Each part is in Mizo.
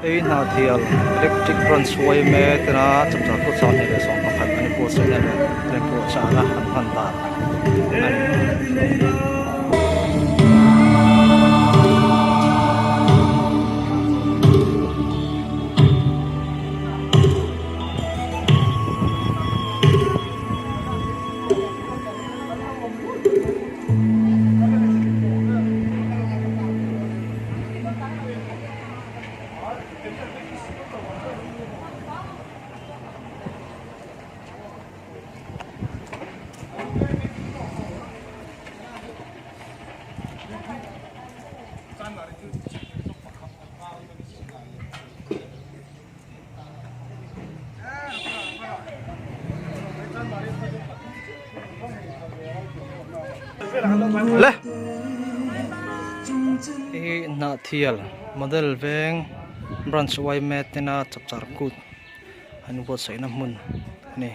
Hei Hnahthial Electric Branch yma tena chapchar kut 21 an inbuatsaihna leh an inpuahchahna an hman dan a ni. Le hi Hnahthial model veng branch yma tena chapchar kut an buatsaihna hmun a ni.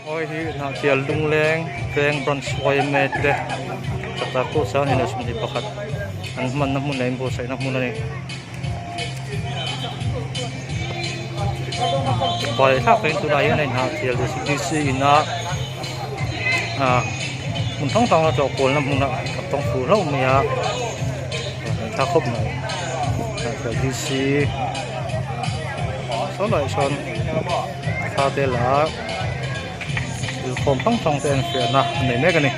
Awi hi Hnahthial Lungleng veng branch yma te chapchar pawh sang hei 21 an hmanna hmun leh inbuatsaihna hmun a ni. Pai thlak in tunah hian a inhnahthial D C in a ah hmun hrang hrang a tlawh kualna hmunah a tawng fur hlauh mai a tha khawp mai D C saw laiah sawn thla te la a thil khawm hrang hrang te an fiahna a nei mek a ni.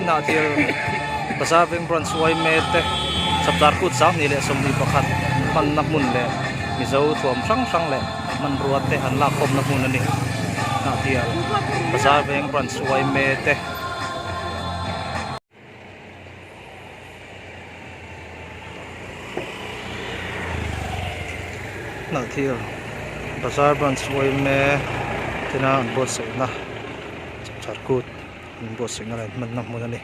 Hnahthial Bazar Veng Branch yma te Chapchar Kut 21 leh 21 hmanna hmun leh Mizo thuam hrang hrang leh hmanrua te an lakkhawmna hmun a ni. Hnahthial Bazar Veng Branch yma te. Hnahthial Bazar Branch yma tena an buatsaihna Chapchar Kut an buatsaihna leh an hmanna hmun a ni.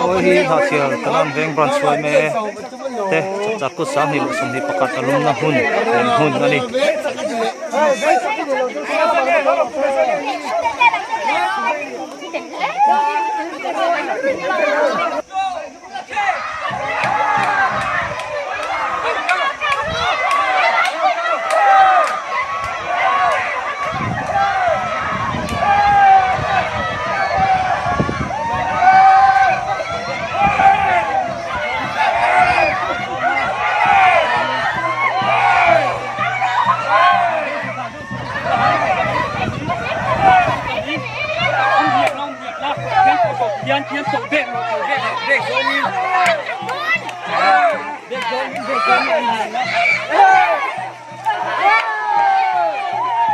Awi hi Hnahthial Kanan Veng Branch yma te Chapchar Kut 20 leh 21 a lumna hmun lem hmun a ni.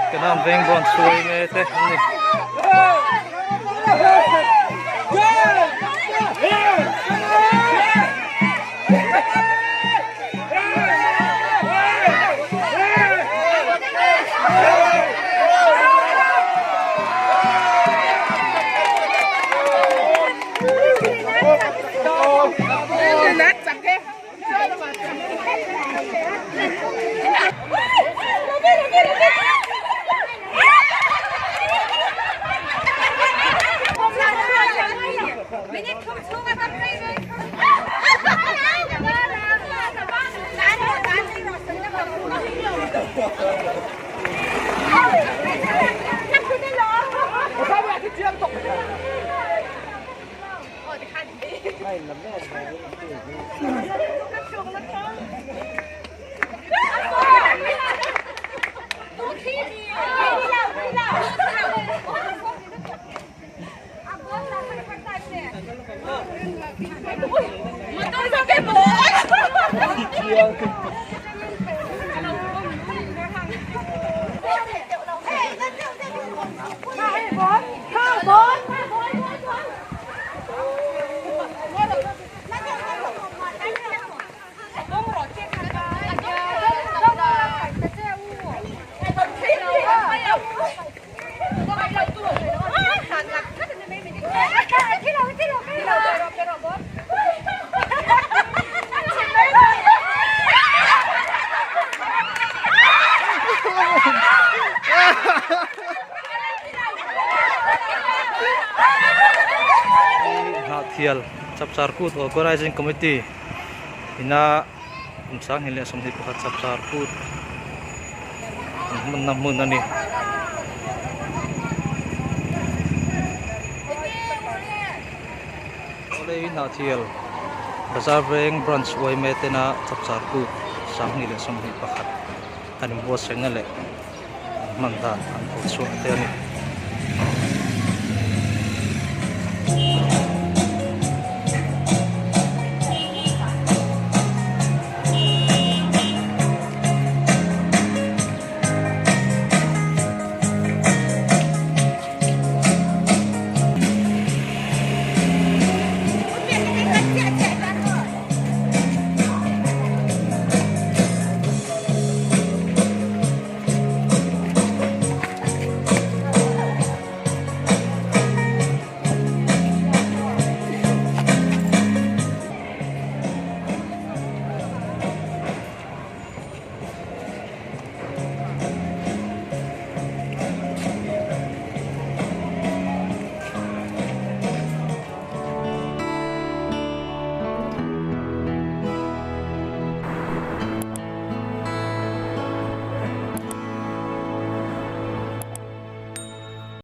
Kanan veng bawn chhuai nge te an ni. Hnahthial Chapchar Kut Organising Committee ina kum 2021 Chapchar Kut an hmanna hmun a ni. Awle Hnahthial Bazar Veng Branch yma tena Chapchar Kut 2021 an inbuatsaihna leh an hman dan an phochhuah te a ni.